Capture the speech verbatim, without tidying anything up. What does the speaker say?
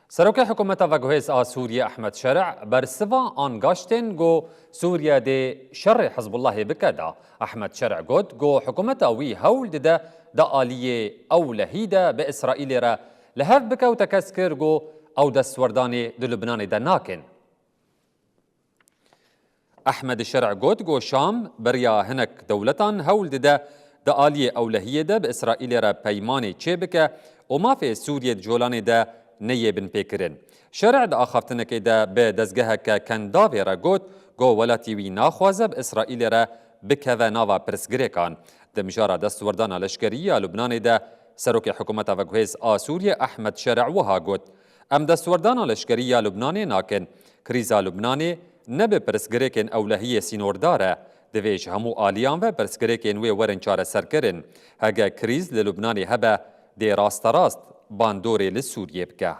Serokê Hikûmeta Veguhêz a Sûriyê Ehmed Şerî bersiva angaştên ku Sûriye dê şerê Hizbullahê bike da. Ehmed Şerî got ku hikûmeta wî hewl dide di aliyê ewlehî de bi Îsraîlê re li hev bike û tekez kir ku ew destwerdanê di Lubnanê de nakin. Ehmed Şerî got ku Şam beriya hinek dewletan hewl dide di aliyê ewlehiyê de bi Îsraîlê re peymanê çêbike û mafê Sûriyê di colanê de neyê binpêkirin. Şerî di axaftinekê de bi dezgeheke Kendavê re got ku welatî wî naxwaze bi Îsraîlê re bikeve nava pirsgirêkan. Di mijara destwerdana leşkerî ya Lubnanê de Serokê Hikûmeta Veguhêz a Sûriyê Ehmed Şerî wiha got, Em destwerdana leşkerî ya Lubnanê nakin. Krîza Lubnanê ne bi pirsgirêkên ewlehiyê sînordar e. Divê ji hemû aliyan ve pirsgirêkên wê werin çareserkirin. Hege krîz li Lubnanê hebe, dê rasterast bandorê li Sûriyê bike.